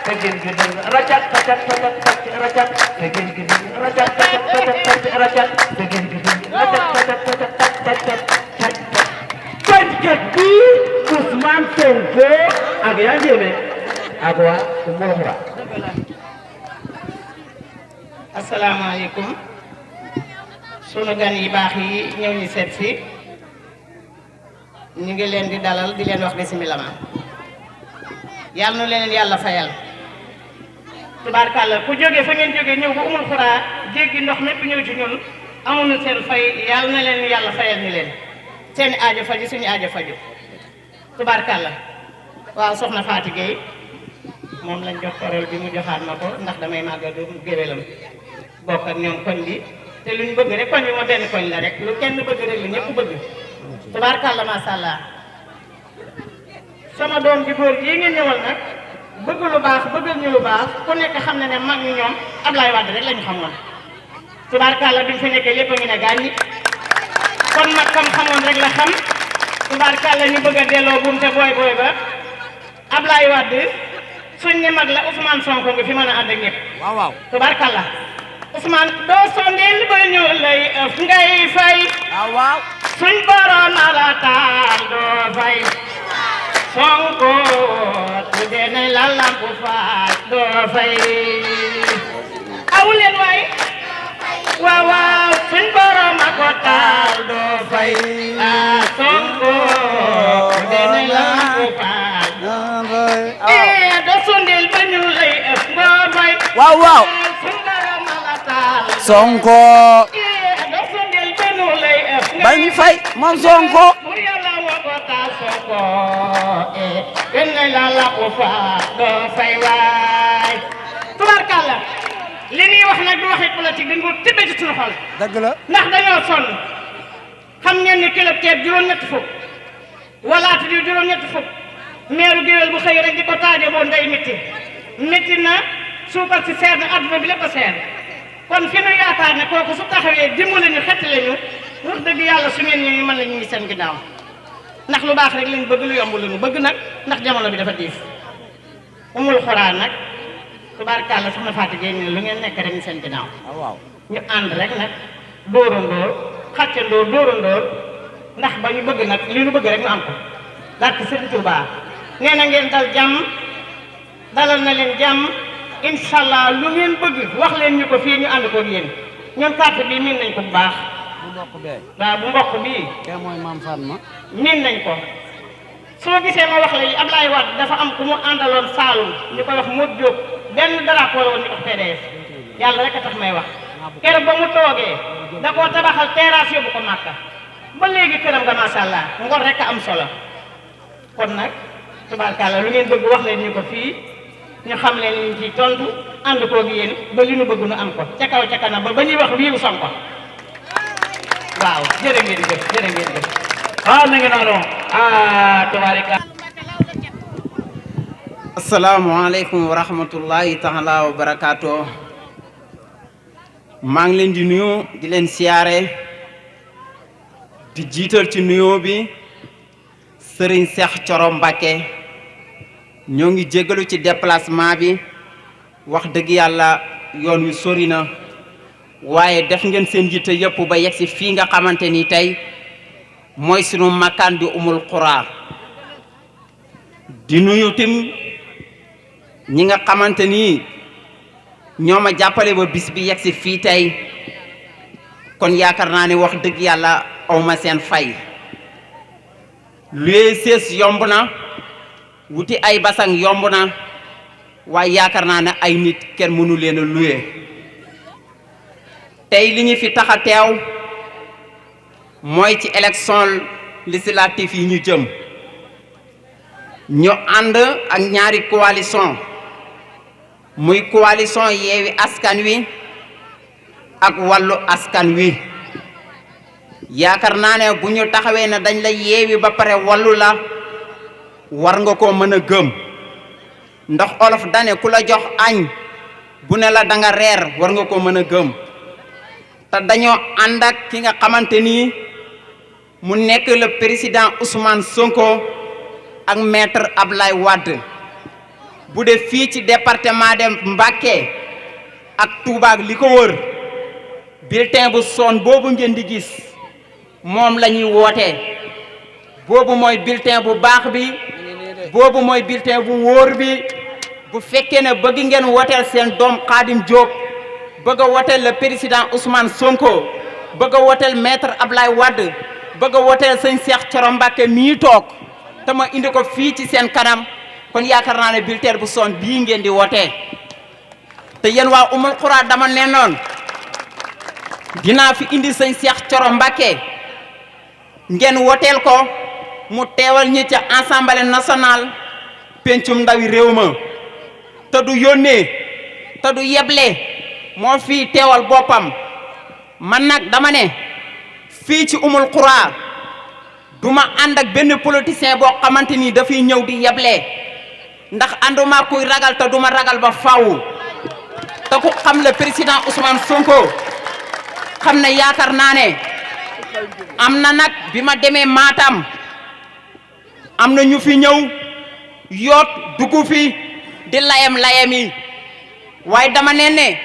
segin giding rajat rajat rajat rajat segin giding rajat rajat rajat rajat segin giding rajat rajat rajat rajat Fajkat bi Ousmane Sonko ak yaa njéeme ak waa Mboura. asalaamaaleykum sunu gan yi baax yi ñëw ñu seet si ñu ngi leen di dalal di leen wax bismillah ma yàlla na leen yàlla fayal tubaarkàlla ku jógee fa ngeen jógee ñëw ba umul xuraa jéggi ndox mépp ñëw ci ñun amuñu seen fay yàlla na leen yàlla fayal ni leen seeni aajo faju suñu aajo faju tubaarkàlla waaw soxna Fatou Gueye moom lañ jox parole bi mu joxaat ma ko ndax damay màggal du géwélam bokk ak ñoom koñ bi te luñ bëgg rek koñ bi ma benn koñ la rek lu kenn bëgg rek lu ñëpp bëgg tubaarkàlla masha Allah sama doom ji góor ji ngeen ñëwal nag bëgg lu baax bëggal ñu lu baax ku nekk xam ne ne mag ñi ñoom Ablaye Wade rek lañu xamoon tubaarkàlla bi mu fi nekkee lépp a ngi ne gaaññi kon mag kam xamoon rek la xam tubaarkàlla ñu bëgg a delloo buum te booy booy ba Ablaye Wade suñ ne mag la Ousmane Sonko nga fi mën a ànd ak ñëpp waaw waaw tubaarkàlla Ousmane doo sondeel ba ñu lay ëf ngay fay waaw waaw suñ borom na la taal doo fay Sonko tuddee nañ la lamp faat doo fay aw leen waay waaw waaw suñ borom a ko taal doo fay Sonko tuddee nañ la lamp faat doo sondeel ba ñu lay ëf doo fay waaw waaw suñ borom na la taal Sonko doo sondeel ba ñu lay ëf bañ fay moom Sonko bur yàlla woo ko taal Sonko gën nañ la lamp faat doo fay waay tubaarkàlla li ñuy wax nag du waxi politique dañ ko tibbee ci suñu xol dëgg la ndax dañoo sonn xam ngeen ni kilo ceeb juróom-ñetti fukk walaati di juróom-ñetti fukk meeru géwél bu xëy rek di ko taaje boo ndey métti na suukar si seer na adduna bi lépp a seer kon fi nu yaakaar ne kooku su taxawee dimbali ñu xettali ñu wax dëgg yàlla su ngeen ñu mën la ñu ngi seen ginnaaw ndax lu baax rek lañ bëgg lu yomb lu ñu bëgg nag ndax jamono bi dafa diif umul xoraan nag tubaarkàlla soxna Fatou Gueye ne lu ngeen nekk rek ñu seen ginnaaw waaw waaw ñu ànd rek nag dóorandóor xàccandóor dóorandóor ndax ba ñu bëgg nag li ñu bëgg rek ñu am ko barke Sëriñ Tuubaa nee na ngeen dal jàmm dalal na leen jàmm incha allah lu ngeen bëgg wax leen ñu ko fii ñu ànd ko ak yéen ñun carte bi miin nañ ko bu baax bu mbokk bee waaw bu mbokk bii kee mooy maam Fatma miin nañ ko soo gisee ma wax la yi Ablaye Wade dafa am ku mu àndaloon Saalum ñu koy wax Modou Diop benn drapeau la woon ñu ko PDS yàlla rek a tax may wax keroog ba mu toogee da koo tabaxal terrasse yóbbu ko Màkka ba léegi këram nga macha allah ngor rek a am solo kon nag tubaarkàlla lu ngeen bëgg wax leen ñu ko fii ñu xam leen ñu ciy tontu ànd koog yéen ba li ñu bëgg nu am ko ca kaw ca kanam ba ñuy wax wiiwu Sonko waaw jërë ngeen jëf jërë ngeen jëf. mi ngi noonu tubaarika. asalaamaaleykum wa rahmatullahi taala wa barakaatu maa ngi leen di nuyu di leen siyaare di jiital ci nuyoo bi Serigne Cheikh Thioro Mbacké ñoo ngi jégalu ci déplacement bi wax dëgg yàlla yoon wi sori na waaye def ngeen seen jiite yëpp ba yegg si fii nga xamante ni tey mooy sunu makkaan di umul xuraa di nuyu tim ñi nga xamante ni ñoo ma jàppale ba bis bi yegg si fii tey kon yaakaar naa ne wax dëgg yàlla awma seen fay luy sees yomb na wuti ay basang yomb na waaye yaakaar naa ne ay nit kenn mënu leen a luye tey li ñu fi tax a teew mooy ci élection législative yi ñu jëm ñu ànd ak ñaari coalition muy coalition Yewwi Askan Wi ak Wallu Askan Wi yaakaar naa ne bu ñu taxawee ne dañ la yeewi ba pare wallu la war nga ko mën a gëm ndax olof dane ku la jox añ bu ne la da nga reer war nga ko mën a gëm te dañoo ànd ak ki nga xamante ni mu nekk le président Ousmane Sonko ak maître Ablaye Wade bu dee fii ci département de Mbacké ak Touba ak li ko wër bulletin bu son boobu ngeen di gis moom la ñuy woote boobu mooy bulletin bu baax bi boobu mooy bulletin bu wóor bi bu fekkee ne bëgg ngeen wooteel seen doom Khadim Diop bëgg a wooteel le président Ousmane Sonko bëgg a wooteel maître Ablaye Wade bëgg a wooteel sëñ Cheikh Thioro Mbacké mii toog te ma indi ko fii ci seen kanam kon yaakaar naa ne bulletin bu son bii ngeen di wootee te yéen waa Oumoul Khoura dama ne noon dinaa fi indi sëñ Cheikh Thioro Mbacké ngeen wooteel ko mu teewal ñi ca assemblée nationale pencum ndawi réew ma te du yónnee te du yeble moo fii teewal boppam man nag dama ne fii ci Oumoul Khoura du ma ànd ak benn politicien boo xamante ni dafay ñëw di yeble ndax ànduma kuy ragal te du ma ragal ba faaw te ku xam le président Ousmane Sonko xam ne yaakaar naa ne am na nag bi ma demee Matam am na ñu fi ñëw yoot dugg fi di layam yi waaye dama ne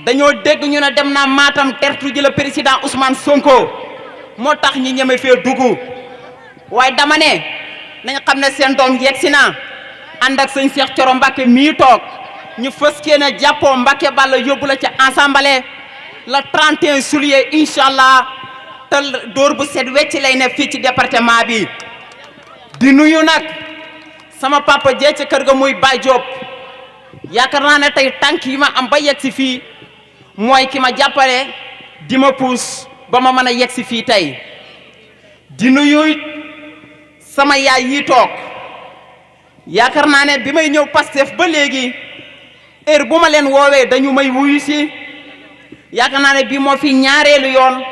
dañoo dégg ñu ne dem naa Matam tertu ji le président Ousmane Sonko moo tax ñi ñeme fee dugg waaye dama ne nañ xam ne seen doom yegsi na ànd ak sëñ Cheikh Thioro Mbacké mii toog ñu fës kee ne jàppoo Mbacké Balla yóbbu la ca assemblée le 31 juillet incha allah te dóor bu set wecc lay ne fii ci département bi di nuyu nag sama papa jee ci kër ga muy Baye Diop yaakaar naa ne tey tànk yi ma am ba yegg si fii mooy ki ma jàppale di ma puus ba ma mën a yegg si fii tey di nuyu sama yaay yi toog yaakaar naa ne bi may ñëw Pastef ba léegi heure bu ma leen woowee dañu may wuyu si yaakaar naa ne bii moo fi ñaareelu yoon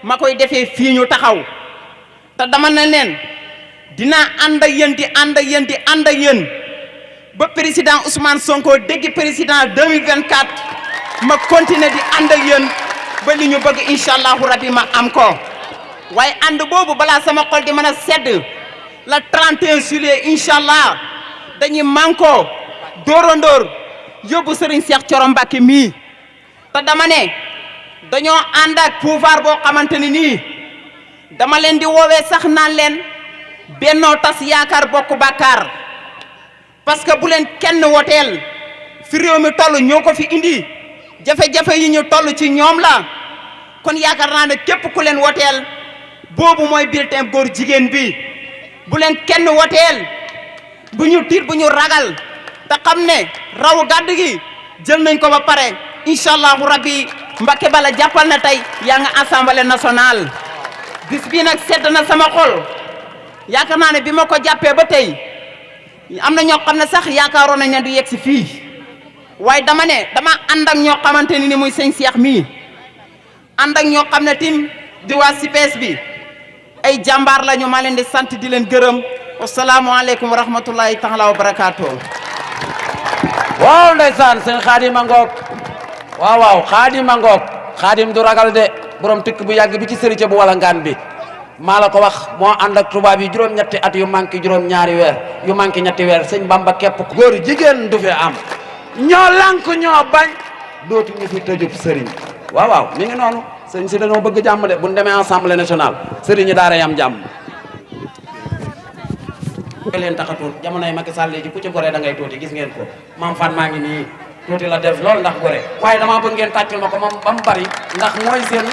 ma koy defee fii ñu taxaw te dama ne leen dinaa ànd ak yéen di ànd ak yéen di ànd ak yéen ba président Ousmane Sonko dégg président 2024 ma continuer di ànd ak yéen ba li ñu bëgg incha allahu rabi ma am ko waaye ànd boobu balaa sama xol di mën a sedd le 31 juillet incha allah dañuy manko dóorandoor yóbbu Serigne Cheikh Thioro Mbacké mii te dama ne dañoo ànd ak pouvoir boo xamante ni nii dama leen di woowee sax naan leen bennoo tas yaakaar bokk bàkkaar parce que bu leen kenn woteel fi réew mi toll ñoo ko fi indi jafe-jafe yi ñu toll ci ñoom la kon yaakaar naa ne képp ku leen woteel boobu mooy bulletin góor jigéen bi bu leen kenn woteel bu ñu tiit bu ñu ragal te xam ne raw gàdd gi jël nañ ko ba pare incha allahu rabbi Mbacké Balla jàppal na tey yaa nga assemblée nationale bis bii nag sedd na sama xol yaakaar naa ne bi ma ko jàppee ba tey am na ñoo xam ne sax yaakaaroon nañ ne du yegg si fii waaye dama ànd ak ñoo xamante ni muy sëñ Cheikh mii ànd ak ñoo xam ne tim di waa CIPES bi ay jàmbaar lañu ma leen di sant di leen gërëm wasalaamualeykum wa rahmatullahi taala wa barakaatu. waaw ndeysaan sëñ Khadim a ngoog waaw Khadim a ngoog Khadim du ragal de borom tikk bu yàgg bi ci sëriñ bu walangaan bi maa la ko wax moo ànd ak tubaab yi juróom-ñetti at yu manqué juróom-ñaari weer yu manqué ñetti weer sëñ Bamba képp góor jigéen du fi am ñoo lank ñoo bañ dootu ñu fi tëjub sëriñ waaw mi ngi noonu sëñ si dañoo bëgg jàmm de bu ñu demee assemblée nationale sëriñ ñi daara yam jàmm leen taxatul jamonoy Macky Sall ji ku ci gore da ngay tuuti gis ngeen ko maam fan maa ngi nii tuuti la def lool ndax gore waaye damaa bëgg ngeen tàccul ma ko moom ba mu bari ndax mooy seen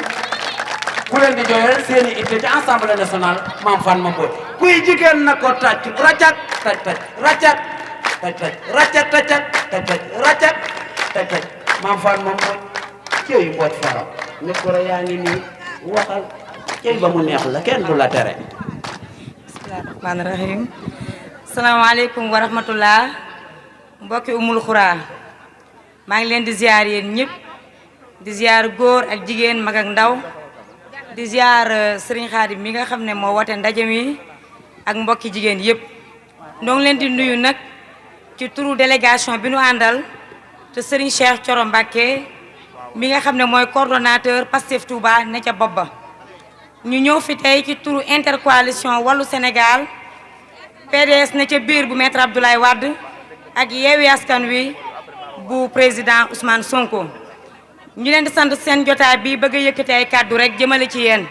ku leen di jooyee seen i itte ci assemblée nationale maam fan ma mbóot kuy jigéen na ko tàcc racak taj taj racak taj taj racak tajak taj taj racak taj taj maam fan ma mbóot cëy mbooj faro micro yaa ngi nii waxal cëy ba mu neex la kenn du la tere. bismillaahi rahmaani rahiim salaamaaleykum wa rahmatullah mbokki Oumoul Khoura maa ngi leen di ziar yéen ñëpp di ziar góor ak jigéen mag ak ndaw di ziar Serigne Khadim mi nga xam ne moo woote ndaje mi ak mbokki jigéen yëpp ñoo ngi leen di nuyu nag ci turu délégation bi nu àndal te Serigne Cheikh Thioro Mbacké mi nga xam ne mooy coordonnateur Pastef Touba ne ca bopp ba ñu ñëw fi tey ci turu intercoalition Wallu Sénégal PDS ne ca biir bu maître Abdoulaye Wade ak Yewwi Askan Wi bu président Ousmane Sonko ñu leen di sant seen jotaay bi bëgg a yëkkati ay kàddu rek jëmale ci yéen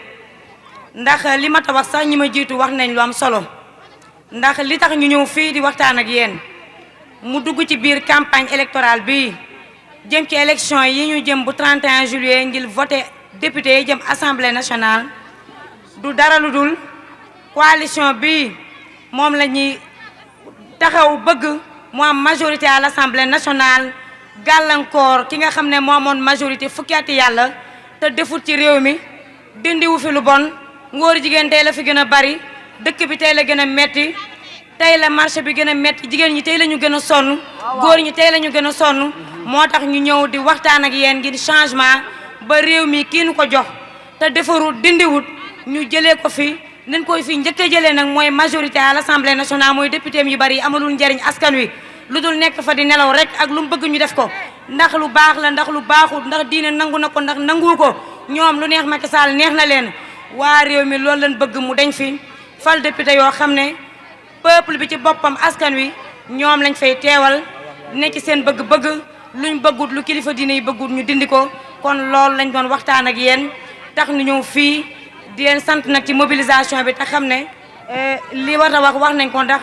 ndax li ma ta wax sax ñi ma jiitu wax nañ lu am solo ndax li tax ñu ñëw fii di waxtaan ak yéen mu dugg ci biir campagne électorale bi jëm ci élection yi ñu jëm bu 31 juillet ngir voté député yi jëm assemblée nationale du dara lu dul coalition bi moom la ñuy taxaw bëgg mu am majorité à l'assemblée nationale gàllankoor ki nga xam ne moo amoon majorité fukki ati yàlla te defut ci réew mi dindiwu fi lu bon ngóor jigéen tey la fi gën a bari dëkk bi tey la gën a metti tey la marché bi gën a metti jigéen ñi tey la ñu gën a sonn góor ñi tey la ñu gën a sonn moo tax ñu ñëw di waxtaan ak yéen ngir changement ba réew mi kii nu ko jox te defarut dindiwut ñu jëlee ko fi nañ koy fi njëkk a jëlee nag mooy majorité à l'Assemblée nationale mooy député yu bari amalul njariñ askan wi lu dul nekk fa di nelaw rek ak lu mu bëgg ñu def ko ndax lu baax la ndax lu baaxul ndax diine nangu na ko ndax nanguwu ko ñoom lu neex Macky Sall neex na leen waa réew mi loolu lañ bëgg mu dañ fi fal député yoo xam ne peuple bi ci boppam askan wi ñoom lañ fay teewal ne ci seen bëgg-bëgg luñ bëggut lu kilifa diine yi bëggut ñu dindi ko kon loolu lañ doon waxtaan ak yéen tax ñu ñëw fii di leen sant nag ci mobilisation bi te xam ne li war a wax nañ ko ndax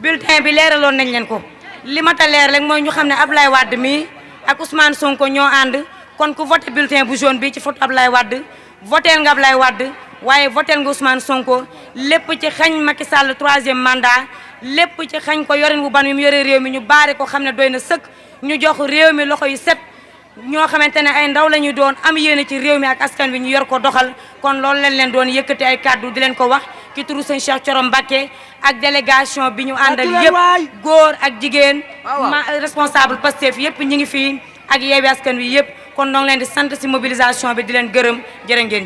bulletin bi leeraloon nañ leen ko li ma ta leer rek mooy ñu xam ne Ablaye Wade mi ak Ousmane Sonko ñoo ànd kon ku voté bulletin bu jaune bi ci photo Ablaye Wade voteel nga Ablaye Wade waaye voteel nga Ousmane Sonko lépp ci xañ Macky Sall 3e mandat lépp ci xañ ko yorin bu ban wi mu yore réew mi ñu baare ko xam ne doy na sëkk ñu jox réew mi loxo yu set ñoo xamante ne ay ndaw la ñu doon am yéene ci réew mi ak askan wi ñu yor ko doxal kon loolu lañ leen doon yëkkati ay kàddu di leen ko wax ci turu sëñ Cheikh Thioro Mbacké ak délégation bi ñu àndal yëpp góor ak jigéen responsable Pastef yëpp ñu ngi fii ak Yewwi Askan Wi yëpp kon noo ngi leen di sant ci mobilisation bi di leen gërëm jërë ngeen